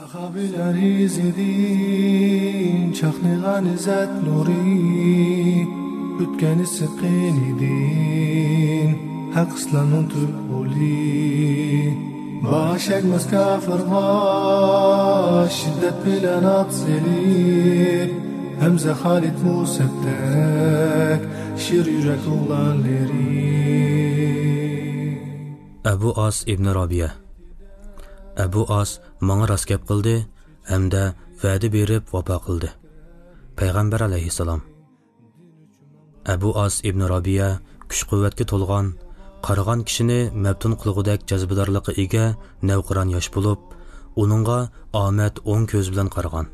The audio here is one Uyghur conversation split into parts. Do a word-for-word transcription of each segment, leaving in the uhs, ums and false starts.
سەھابىلەر ئىزىدىن چاقنىغان ئىززەت نۇرى، ئۆتكەن ئىسسىق قېنىدىن ھەق ئىسلامنىڭ تۈپ غولى. باش ئەگمەس كاپىرغا شىددەت بىلەن ئات سېلىپ، ھەمزە خالىد مۇسەبدەك شىر يۈرەك ئوغلانلىرى. ئەبۇ ئاس ئىبنى رابىيە. ئەبۇ ئاس ماڭا راست گەپ قىلدى ھەمدە ۋەدە بېرىپ ۋاپا قىلدى. پەيغەمبەر ئەلەيھىسسالام. ئەبۇ ئاس ئىبنى رابىيە كۈچ-قۇۋۋەتكە تولغان، قارىغان كىشىنى مەپتۇن قىلغۇدەك جەزبىدارلىققا ئىگە نەۋقىران ياش بولۇپ، ئۇنىڭغا ئامەت ئوڭ كۆزى بىلەن قارىغان.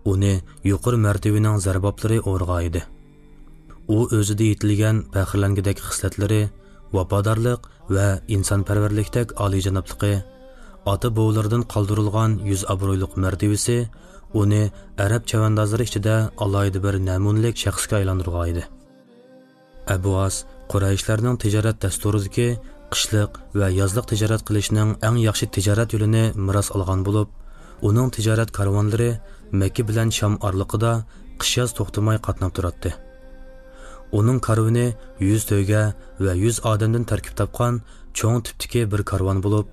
ئۇنى يۇقىرى مەرتىۋىنىڭ زەرباپلىرى ئورغايدى. ئۇ ئۆزىدە يېتىلگەن پەخىرلەنگۈدەك خىسلەتلىرى، ۋاپادارلىق ۋە ئىنسانپەرۋەرلىكتەك ئالىيجانابلىقى، ئاتا-بوۋىلىرىدىن قالدۇرۇلغان يۈز ئابرۇيلۇق مەرتىۋىسى ئۇنى ئەرەب چەۋەندازلىرى ئىچىدە ئالاھىدە بىر نەمۇنىلىك شەخسكە ئايلاندۇرغانىدى. ئەبۇ ئاس قۇرەيشلەرنىڭ تىجارەت دەستۇرىدىكى قىشلىق ۋە يازلىق تىجارەت قىلىشنىڭ ئەڭ ياخشى تىجارەت يولىنى مىراس ئالغان بولۇپ، ئۇنىڭ تىجارەت كارۋانلىرى مەككە بىلەن شام ئارىلىقىدا قىش-ياز توختىماي قاتناپ تۇراتتى. ئۇنىڭ كارۋىنى يۈز تۆگە ۋە يۈز ئادەمدىن تەركىب تاپقان چوڭ تىپتىكى بىر كارۋان بولۇپ،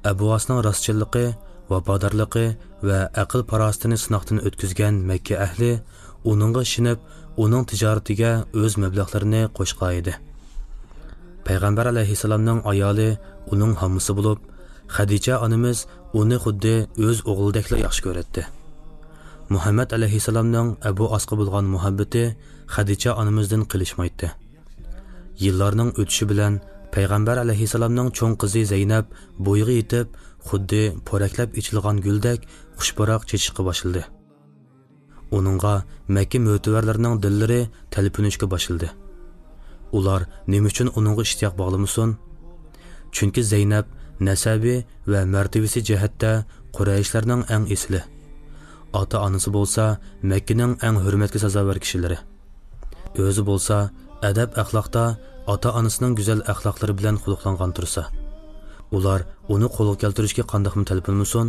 ئەبۇ ئاسنىڭ راستچىللىقى، ۋاپادارلىقى ۋە ئەقىل-پاراسىتىنى سىناقتىن ئۆتكۈزگەن مەككە ئەھلى ئۇنىڭغا ئىشىنىپ، ئۇنىڭ تىجارىتىگە ئۆز مەبلەغلىرىنى قوشقانىدى. پەيغەمبەر ئەلەيھىسسالامنىڭ ئايالى ئۇنىڭ ھاممىسى بولۇپ، خەدىچە ئانىمىز ئۇنى خۇددى ئۆز ئوغلىدەكلا ياخشى كۆرەتتى. مۇھەممەد ئەلەيھىسسالامنىڭ ئەبۇ ئاسقا بولغان مۇھەببىتى خەدىچە ئانىمىزدىن قېلىشمايتتى. يىللارنىڭ ئۆتۈشى بىلەن پەيغەمبەر ئەلەيھىسسالامنىڭ چوڭ قىزى زەينەپ بويىغا يېتىپ، خۇددى پورەكلەپ ئېچىلغان گۈلدەك خۇش پۇراق چېچىشقا باشلىدى. ئۇنىڭغا مەككە مۆتىۋەرلىرىنىڭ دىللىرى تەلپۈنۈشكە باشلىدى. ئۇلار نېمە ئۈچۈن ئۇنىڭغا ئىشتىياق باغلىمىسۇن؟ چۈنكى زەينەپ نەسەبى ۋە مەرتىۋىسى جەھەتتە قۇرەيشلەرنىڭ ئەڭ ئېسىلى. ئاتا-ئانىسى بولسا مەككىنىڭ ئەڭ ھۆرمەتكە سازاۋەر كىشىلىرى. ئۆزى بولسا ئەدەپ-ئەخلاقتا ئاتا-ئانىسىنىڭ گۈزەل ئەخلاقلىرى بىلەن خۇلقلانغان تۇرسا، ئۇلار ئۇنى قولغا كەلتۈرۈشكە قانداقمۇ تەلپۈنمىسۇن؟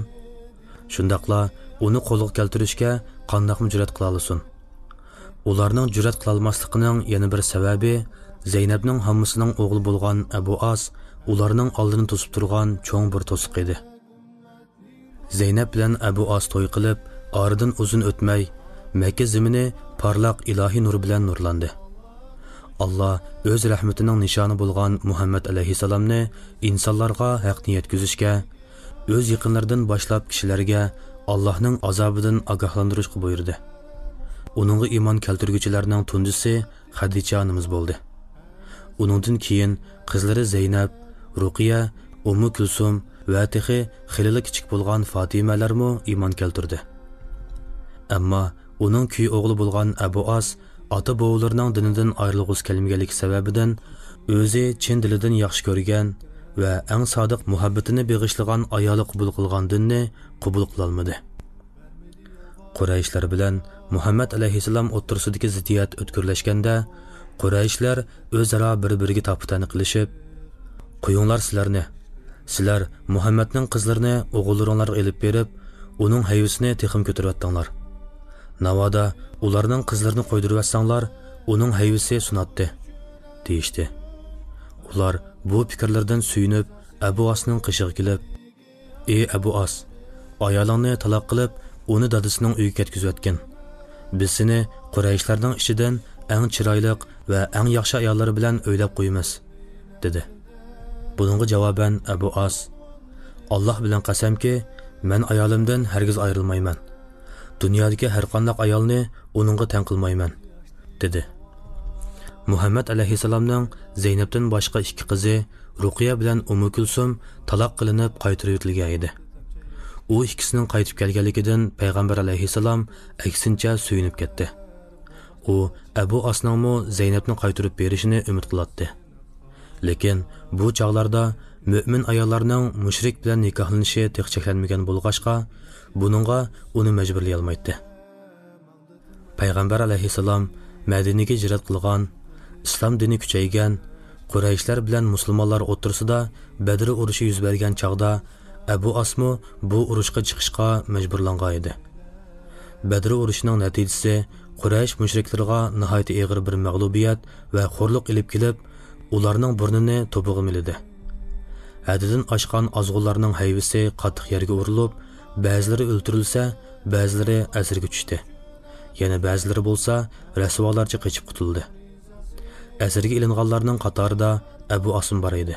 شۇنداقلا ئۇنى قولغا كەلتۈرۈشكە قانداقمۇ جۈرئەت قىلالىسۇن؟ ئۇلارنىڭ جۈرئەت قىلالماسلىقىنىڭ يەنە بىر سەۋەبى، زەينەپنىڭ ھاممىسىنىڭ ئوغلى بولغان ئەبۇ ئاس ئۇلارنىڭ ئالدىنى توسۇپ تۇرغان چوڭ بىر توسۇق ئىدى. زەينەپ بىلەن ئەبۇ ئاس توي قىلىپ، ئارىدىن ئۇزۇن ئۆتمەي، مەككە زېمىنى پارلاق ئىلاھىي نۇر بىلەن نۇرلاندى. ئاللا ئۆز رەھمىتىنىڭ نىشانى بولغان مۇھەممەد ئەلەيھىسسالامنى ئىنسانلارغا ھەقنى يەتكۈزۈشكە، ئۆز يېقىنلىرىدىن باشلاپ كىشىلەرگە ئاللاھنىڭ ئازابىدىن ئاگاھلاندۇرۇشقا بۇيرۇدى. ئۇنىڭغا ئىمان كەلتۈرگۈچىلەرنىڭ تۇنجىسى خەدىچە ئانىمىز بولدى. ئۇنىڭدىن كېيىن قىزلىرى زەينەپ، رۇقىيە، ئۇممۇ كۈلسۇم ۋە تېخى خېلىلا كىچىك بولغان فاتىمەلەرمۇ ئىمان كەلتۈردى. ئەمما ئۇنىڭ كۈي ئوغلى بولغان ئەبۇ ئاس ئاتا-بوۋىلىرىنىڭ دىنىدىن ئايرىلغۇسى كەلمىگەنلىكى سەۋەبىدىن، ئۆزى چىن دىلىدىن ياخشى كۆرگەن ۋە ئەڭ سادىق مۇھەببىتىنى بېغىشلىغان ئايالى قوبۇل قىلغان دىننى قوبۇل قىلالمىدى. قۇرەيشلەر بىلەن مۇھەممەد ئەلەيھىسسالام ئوتتۇرىسىدىكى زىددىيەت ئۆتكۈرلەشكەندە، قۇرەيشلەر ئۆزئارا بىر-بىرىگە تاپا-تەنە قىلىشىپ، «قويۇڭلار سىلەرنى! سىلەر مۇھەممەدنىڭ قىزلىرىنى ئوغۇللىرىڭلارغا ئېلىپ بېرىپ، ئۇنىڭ ھەيۋىسىنى تېخىمۇ كۆتۈرۈۋەتتىڭلار. ناۋادا ئۇلارنىڭ قىزلىرىنى قويدۇرۇۋەتسەڭلار، ئۇنىڭ ھەيۋىسى سۇناتتى» دېيىشتى. ئۇلار بۇ پىكىرلىرىدىن سۆيۈنۈپ، ئەبۇ ئاسنىڭ قېشىغا كېلىپ، «ئى ئەبۇ ئاس، ئايالىڭنى تالاق قىلىپ، ئۇنى دادىسىنىڭ ئۆيىگە كەتكۈزۈۋەتكىن. بىز سېنى قۇرەيشلەرنىڭ ئىچىدىن ئەڭ چىرايلىق ۋە ئەڭ ياخشى ئاياللىرى بىلەن ئۆيلەپ قويىمىز» دېدى. بۇنىڭغا جاۋابەن ئەبۇ ئاس، «ئاللاھ بىلەن قەسەمكى، مەن ئايالىمدىن ھەرگىز ئايرىلمايمەن. دۇنيادىكى ھەرقانداق ئايالنى ئۇنىڭغا تەڭ قىلمايمەن» دېدى. مۇھەممەد ئەلەيھىسسالامنىڭ زەينەپتىن باشقا ئىككى قىزى رۇقىيە بىلەن ئۇممۇ كۈلسۇم تالاق قىلىنىپ قايتۇرۇۋېتىلگەن ئىدى. ئۇ ئىككىسىنىڭ قايتىپ كەلگەنلىكىدىن پەيغەمبەر ئەلەيھىسسالام ئەكسىنچە سۆيۈنۈپ كەتتى. ئۇ ئەبۇ ئاسنىڭمۇ زەينەپنى قايتۇرۇپ بېرىشىنى ئۈمىد قىلاتتى. لېكىن بۇ چاغلاردا مۆمىن ئاياللارنىڭ مۇشرىك بىلەن نىكاھلىنىشى تېخى چەكلەنمىگەن بولغاچقا، بۇنىڭغا ئۇنى مەجبۇرلىيالمايتتى. پەيغەمبەر ئەلەيھىسسالام مەدىنىگە ھىجرەت قىلغان، ئىسلام دىنى كۈچەيگەن، قۇرەيشلەر بىلەن مۇسۇلمانلار ئوتتۇرىسىدا بەدر ئۇرۇشى يۈز بەرگەن چاغدا، ئەبۇ ئاسمۇ بۇ ئۇرۇشقا چىقىشقا مەجبۇرلانغان ئىدى. بەدر ئۇرۇشىنىڭ نەتىجىسى قۇرەيش مۇشرىكلىرىغا ناھايىتى ئېغىر بىر مەغلۇبىيەت ۋە خورلۇق ئېلىپ كېلىپ، ئۇلارنىڭ بۇرنىنى توپىغا مىلىدى. ھەددىدىن ئاشقان ئازغۇنلارنىڭ ھەيۋىسى قاتتىق يەرگە ئۇرۇلۇپ، بەزىلىرى ئۆلتۈرۈلسە، بەزىلىرى ئەسىرگە چۈشتى. يەنە بەزىلىرى بولسا رەسۋالارچە قېچىپ قۇتۇلدى. ئەسىرگە ئېلىنغانلارنىڭ قاتارىدا ئەبۇ ئاسىم بار ئىدى.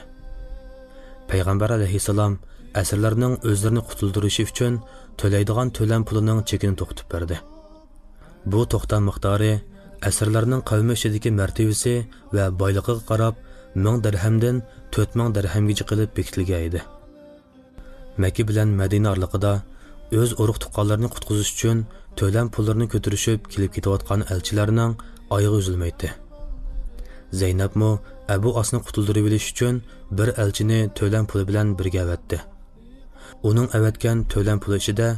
پەيغەمبەر ئەلەيھىسسالام ئەسىرلەرنىڭ ئۆزلىرىنى قۇتۇلدۇرۇشى ئۈچۈن تۆلەيدىغان تۆلەم پۇلىنىڭ چېكىنى توختىتىپ بەردى. بۇ توختام مىقدارى ئەسىرلەرنىڭ قەۋمى ئىچىدىكى مەرتىۋىسى ۋە بايلىقىغا قاراپ مىڭ دىرھەمدىن تۆت مىڭ دىرھەمگىچە قىلىپ بېكىتىلگەن ئىدى. مەككە بىلەن مەدىنە ئارىلىقىدا ئۆز ئۇرۇق-تۇغقانلىرىنى قۇتقۇزۇش ئۈچۈن تۆلەم پۇللىرىنى كۆتۈرۈشۈپ كېلىپ كېتىۋاتقان ئەلچىلەرنىڭ ئايىغى ئۈزۈلمەيتتى. زەينەپمۇ ئەبۇ ئاسنى قۇتۇلدۇرۇۋېلىش ئۈچۈن بىر ئەلچىنى تۆلەم پۇلى بىلەن بىرگە ئەۋەتتى. ئۇنىڭ ئەۋەتكەن تۆلەم پۇلى ئىچىدە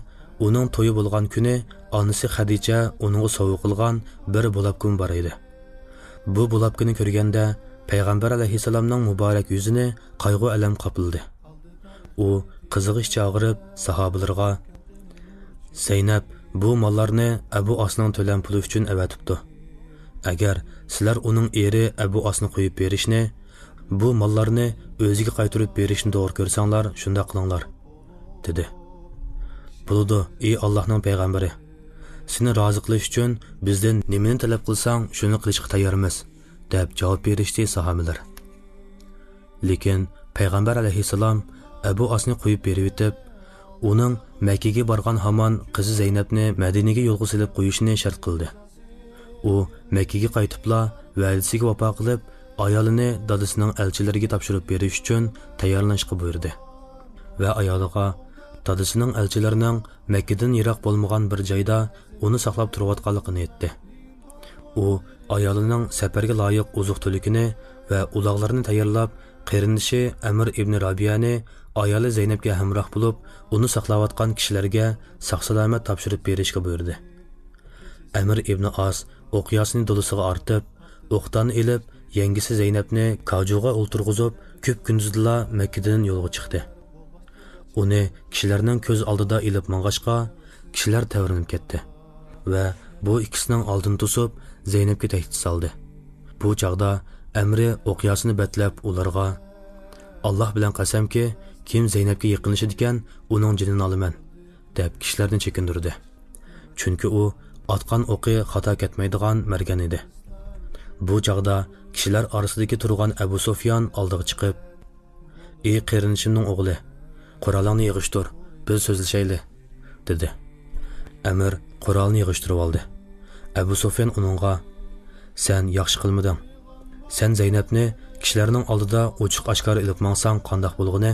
ئۇنىڭ تويى بولغان كۈنى ئانىسى خەدىچە ئۇنىڭغا سوۋغا قىلغان بىر بۇلاپكىمۇ بار ئىدى. بۇ بۇلاپكىنى كۆرگەندە پەيغەمبەر ئەلەيھىسسالامنىڭ مۇبارەك يۈزىنى قايغۇ-ئەلەم قاپلىدى. ئۇ قىزىغا ئىچى ئاغرىپ ساھابىلىرىغا، «زەينەپ بۇ ماللارنى ئەبۇ ئاسنىڭ تۆلەم پۇلى ئۈچۈن ئەۋەتىپتۇ. ئەگەر سىلەر ئۇنىڭ ئېرى ئەبۇ ئاسنى قويۇپ بېرىشنى، بۇ ماللارنى ئۆزىگە قايتۇرۇپ بېرىشنى توغرا كۆرسەڭلار، شۇنداق قىلىڭلار» دېدى. «بولىدۇ، ئى ئاللاھنىڭ پەيغەمبىرى. سېنى رازى قىلىش ئۈچۈن بىزدىن نېمىنى تەلەپ قىلساڭ، شۇنى قىلىشقا تەييارمىز» دەپ جاۋاب بېرىشتى ساھابىلەر. لېكىن پەيغەمبەر ئەلەيھىسسالام ئەبۇ ئاسنى قويۇپ بېرىۋېتىپ، ئۇنىڭ مەككىگە بارغان ھامان قىزى زەينەپنى مەدىنىگە يولغا سېلىپ قويۇشىنى شەرت قىلدى. ئۇ مەككىگە قايتىپلا ۋەدىسىگە ۋاپا قىلىپ، ئايالىنى دادىسىنىڭ ئەلچىلىرىگە تاپشۇرۇپ بېرىش ئۈچۈن تەييارلىنىشقا بۇيرۇدى ۋە ئايالىغا دادىسىنىڭ ئەلچىلىرىنىڭ مەككىدىن يىراق بولمىغان بىر جايدا ئۇنى ساقلاپ تۇرۇۋاتقانلىقىنى ئېيتتى. ئۇ ئايالىنىڭ سەپەرگە لايىق ئوزۇق-تۈلۈكىنى ۋە ئۇلاغلىرىنى تەييارلاپ، قېرىندىشى ئەمىر ئىبنى رابىيەنى ئايالى زەينەپكە ھەمراھ بولۇپ، ئۇنى ساقلاۋاتقان كىشىلەرگە ساق-سالامەت تاپشۇرۇپ بېرىشكە بۇيرۇدى. ئەمىر ئىبنى ئاس ئوقياسىنى دولىسىغا ئارتىپ، ئوقداننى ئېلىپ، يەڭگىسى زەينەپنى كاجۇغا ئولتۇرغۇزۇپ، كۈپكۈندۈزدىلا مەككىدىن يولغا چىقتى. ئۇنى كىشىلەرنىڭ كۆز ئالدىدا ئېلىپ ماڭغاچقا، كىشىلەر تەۋرىنىپ كەتتى ۋە بۇ ئىككىسىنىڭ ئالدىنى توسۇپ، زەينەپكە تەھدىت سالدى. بۇ چاغدا ئەمرى ئوقياسىنى بەتلەپ ئۇلارغا، «ئاللاھ بىلەن قەسەمكى، كىم زەينەپكە يېقىنلىشىدىكەن، ئۇنىڭ جېنىنى ئالىمەن» دەپ كىشىلەرنى چېكىندۈردى. چۈنكى ئۇ ئاتقان ئوقى خاتا كەتمەيدىغان مەرگەن ئىدى. بۇ چاغدا كىشىلەر ئارىسىدىكى تۇرغان ئەبۇ سۇفيان ئالدىغا چىقىپ، «ئى قېرىندىشىمنىڭ ئوغلى، قورالىڭنى يىغىشتۇر، بىز سۆزلىشەيلى» دېدى. ئەمىر قورالىنى يىغىشتۇرۇۋالدى. ئەبۇ سۇفيان ئۇنىڭغا، «سەن ياخشى قىلمىدىڭ. سەن زەينەپنى كىشىلەرنىڭ ئالدىدا ئوچۇق-ئاشكارا ئېلىپ ماڭساڭ قانداق بولغىنى؟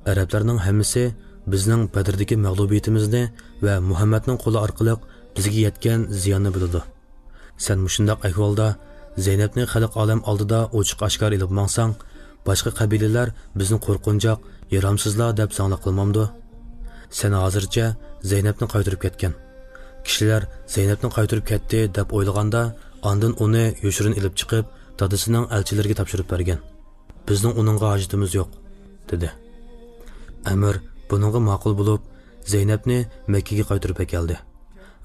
ئەرەبلەرنىڭ ھەممىسى بىزنىڭ بەدردىكى مەغلۇبىيىتىمىزنى ۋە مۇھەممەدنىڭ قولى ئارقىلىق بىزگە يەتكەن زىياننى بىلىدۇ. سەن مۇشۇنداق ئەھۋالدا زەينەپنى خەلق ئالەم ئالدىدا ئوچۇق-ئاشكارا ئېلىپ ماڭساڭ، باشقا قەبىلىلەر بىزنى قورقۇنچاق، يارامسىزلار دەپ زاڭلىق قىلمامدۇ؟ سەن ھازىرچە زەينەپنى قايتۇرۇپ كەتكەن. كىشىلەر زەينەپنى قايتۇرۇپ كەتتى دەپ ئويلىغاندا، ئاندىن ئۇنى يوشۇرۇن ئېلىپ چىقىپ، دادىسىنىڭ ئەلچىلىرىگە تاپشۇرۇپ بەرگەن. بىزنىڭ ئۇنىڭغا ھاجىتىمىز يوق» دېدى. ئەمىر بۇنىڭغا ماقۇل بولۇپ، زەينەپنى مەككىگە قايتۇرۇپ ئەكەلدى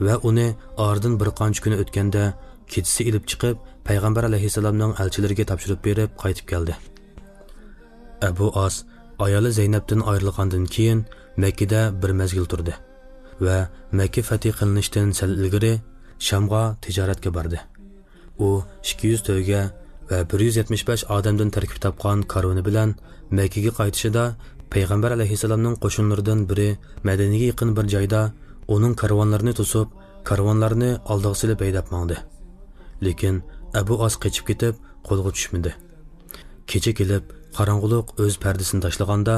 ۋە ئۇنى ئارىدىن بىر قانچە كۈن ئۆتكەندە، كېچىسى ئېلىپ چىقىپ، پەيغەمبەر ئەلەيھىسسالامنىڭ ئەلچىلىرىگە تاپشۇرۇپ بېرىپ قايتىپ كەلدى. ئەبۇ ئاس ئايالى زەينەپتىن ئايرىلغاندىن كېيىن مەككىدە بىر مەزگىل تۇردى ۋە مەككە فەتھى قىلىنىشتىن سەل ئىلگىرى شامغا تىجارەتكە باردى. ئۇ ئىككى يۈز تۆگە ۋە بىر يۈز يەتمىش بەش ئادەمدىن تەركىب تاپقان كارۋىنى بىلەن مەككىگە قايتىشىدا، پەيغەمبەر ئەلەيھىسسالامنىڭ قوشۇنلىرىدىن بىرى مەدىنىگە يېقىن بىر جايدا ئۇنىڭ كارۋانلىرىنى توسۇپ، كارۋانلارنى ئالدىغا سېلىپ ھەيدەپ ماڭدى. لېكىن ئەبۇ ئاس قېچىپ كېتىپ، قولغا چۈشمىدى. كېچە كېلىپ، قاراڭغۇلۇق ئۆز پەردىسىنى تاشلىغاندا،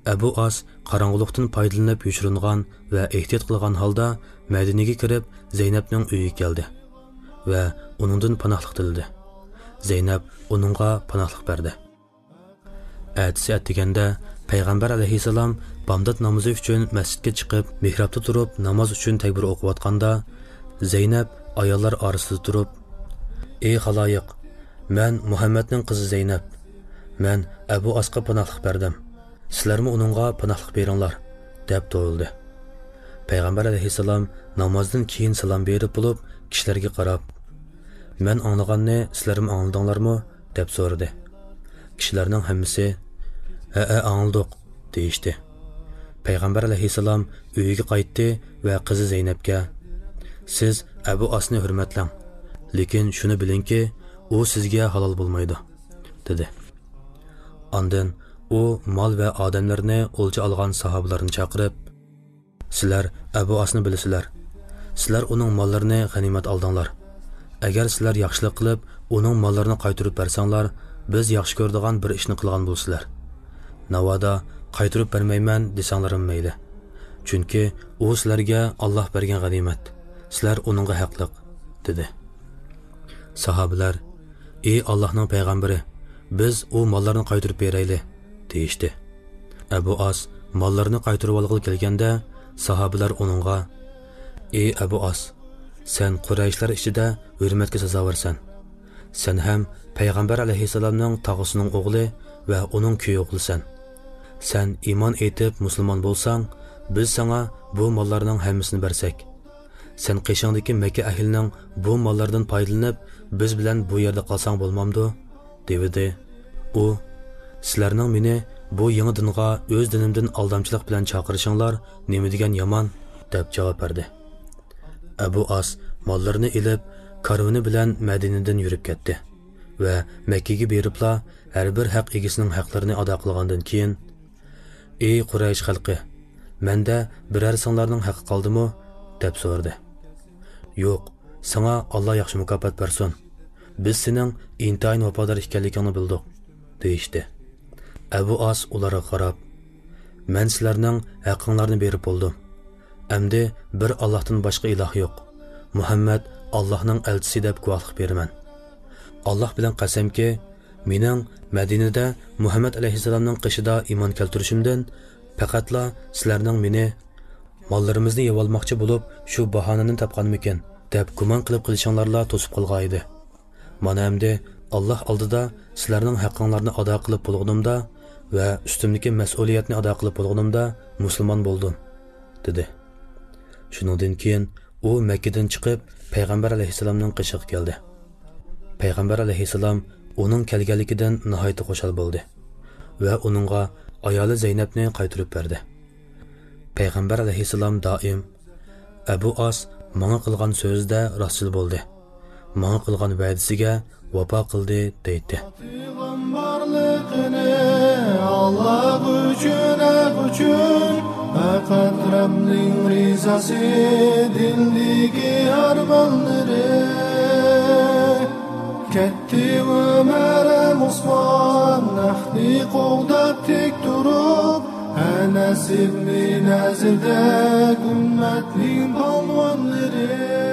ئەبۇ ئاس قاراڭغۇلۇقتىن پايدىلىنىپ يوشۇرۇنغان ۋە ئېھتىيات قىلغان ھالدا مەدىنىگە كىرىپ، زەينەپنىڭ ئۆيىگە كەلدى ۋە ئۇنىڭدىن پاناھلىق تىلىدى. زەينەپ ئۇنىڭغا پاناھلىق بەردى. ئەتىسى ئەتىگەندە پەيغەمبەر ئەلەيھىسسالام بامدات نامىزى ئۈچۈن مەسچىتكە چىقىپ، مېھرابتا تۇرۇپ ناماز ئۈچۈن تەكبىر ئوقۇۋاتقاندا، زەينەپ ئاياللار ئارىسىدا تۇرۇپ، «ئى خالايىق، مەن مۇھەممەدنىڭ قىزى زەينەپ. مەن ئەبۇ ئاسقا پاناھلىق بەردىم. سىلەرمۇ ئۇنىڭغا پاناھلىق بېرىڭلار، دەپ توۋلىدى. پەيغەمبەر ئەلەيھىسسالام نامازدىن كېيىن سالام بېرىپ بولۇپ، كىشىلەرگە قاراپ، مەن ئاڭلىغاننى سىلەرمۇ ئاڭلىدىڭلارمۇ؟ دەپ سورىدى. كىشىلەرنىڭ ھەممىسى، ھەئە، ئاڭلىدۇق، دېيىشتى. پەيغەمبەر ئەلەيھىسسالام ئۆيىگە قايتتى ۋە قىزى زەينەپكە، سىز ئەبۇ ئاسنى ھۆرمەتلەڭ، لېكىن شۇنى بىلىڭكى، ئۇ سىزگە ھالال بولمايدۇ، دېدى. ئاندىن ئۇ مال ۋە ئادەملىرىنى ئولجا ئالغان ساھابىلارنى چاقىرىپ، سىلەر ئەبۇ ئاسنى بىلىسىلەر. سىلەر ئۇنىڭ ماللىرىنى غەنىيمەت ئالدىڭلار. ئەگەر سىلەر ياخشىلىق قىلىپ، ئۇنىڭ ماللىرىنى قايتۇرۇپ بەرسەڭلار، بىز ياخشى كۆرىدىغان بىر ئىشنى قىلغان بولىسىلەر. ناۋادا قايتۇرۇپ بەرمەيمەن دېسەڭلارمۇ مەيلى. چۈنكى ئۇ سىلەرگە ئاللاھ بەرگەن غەنىيمەت. سىلەر ئۇنىڭغا ھەقلىق، دېدى. ساھابىلەر، ئى ئاللاھنىڭ پەيغەمبىرى، بىز ئۇ ماللارنى قايتۇرۇپ بېرەيلى، دېيىشتى. ئەبۇ ئاس ماللىرىنى قايتۇرۇۋالغىلى كەلگەندە، ساھابىلەر ئۇنىڭغا، ئى ئەبۇ ئاس، سەن قۇرەيشلەر ئىچىدە ھۆرمەتكە سازاۋەرسەن. سەن ھەم پەيغەمبەر ئەلەيھىسسالامنىڭ تاغىسىنىڭ ئوغلى ۋە ئۇنىڭ كۈيئوغلىسەن. سەن ئىمان ئېيتىپ مۇسۇلمان بولساڭ، بىز ساڭا بۇ ماللارنىڭ ھەممىسىنى بەرسەك. سەن قېشىڭدىكى مەككە ئەھلىنىڭ بۇ ماللىرىدىن پايدىلىنىپ، بىز بىلەن بۇ يەردە قالساڭ بولمامدۇ؟ دېۋىدى. ئۇ، سىلەرنىڭ مېنى بۇ يېڭى دىنغا ئۆز دىنىمدىن ئالدامچىلىق بىلەن چاقىرىشىڭلار نېمە دېگەن يامان، دەپ جاۋاب بەردى. ئەبۇ ئاس ماللىرىنى ئېلىپ، كارۋىنى بىلەن مەدىنىدىن يۈرۈپ كەتتى ۋە مەككىگە بېرىپلا ھەر بىر ھەق ئىگىسىنىڭ ھەقلىرىنى ئادا قىلغاندىن كېيىن، ئى قۇرەيش خەلقى، مەندە بىرەرسىڭلارنىڭ ھەققى قالدىمۇ؟ دەپ سورىدى. يوق، ساڭا ئاللا ياخشى مۇكاپات بەرسۇن. بىز سېنىڭ ئىنتايىن ۋاپادار ئىكەنلىكىڭنى بىلدۇق، دېيىشتى. ئەبۇ ئاس ئۇلارغا قاراپ، مەن سىلەرنىڭ ھەققىڭلارنى بېرىپ بولدۇم. ئەمدى بىر ئاللاھتىن باشقا ئىلاھ يوق. مۇھەممەد ئاللاھنىڭ ئەلچىسى دەپ گۇۋاھلىق بېرىمەن. ئاللاھ بىلەن قەسەمكى، مېنىڭ مەدىنىدە مۇھەممەد ئەلەيھىسسالامنىڭ قېشىدا ئىمان كەلتۈرۈشۈمدىن پەقەتلا سىلەرنىڭ مېنى، ماللىرىمىزنى يەۋالماقچى بولۇپ، شۇ باھانىنى تاپقانمىكىن، دەپ گۇمان قىلىپ قېلىشىڭلارلا توسۇپ قالغانىدى. مانا ئەمدى ئاللاھ ئالدىدا سىلەرنىڭ ھەققىڭلارنى ئادا قىلىپ بولغىنىمدا ۋە ئۈستۈمدىكى مەسئۇلىيەتنى ئادا قىلىپ بولغىنىمدا مۇسۇلمان بولدۇم، دېدى. شۇنىڭدىن كېيىن ئۇ مەككىدىن چىقىپ، پەيغەمبەر ئەلەيھىسسالامنىڭ قېشىغا كەلدى. پەيغەمبەر ئەلەيھىسسالام ئۇنىڭ كەلگەنلىكىدىن ناھايىتى خۇشال بولدى ۋە ئۇنىڭغا ئايالى زەينەپنى قايتۇرۇپ بەردى. پەيغەمبەر ئەلەيھىسسالام دائىم، ئەبۇ ئاس ماڭا قىلغان سۆزىدە راستچىل بولدى، ماڭا قىلغان ۋەدىسىگە ۋاپا قىلدى، دەيتتى. قىلغان بارلىقىنى ئاللاھ ئۈچۈن، ھەق ئۈچۈن، پەقەت رەبنىڭ رىزاسى دىلدىكى ئارمانلىرى. كەتتى ئۆمەر ھەم ئوسمان، ھەقنى قوغداپ تىك تۇرۇپ، ئەنەس ئىبنى نەزىردەك ئۈممەتنىڭ پالۋانلىرى.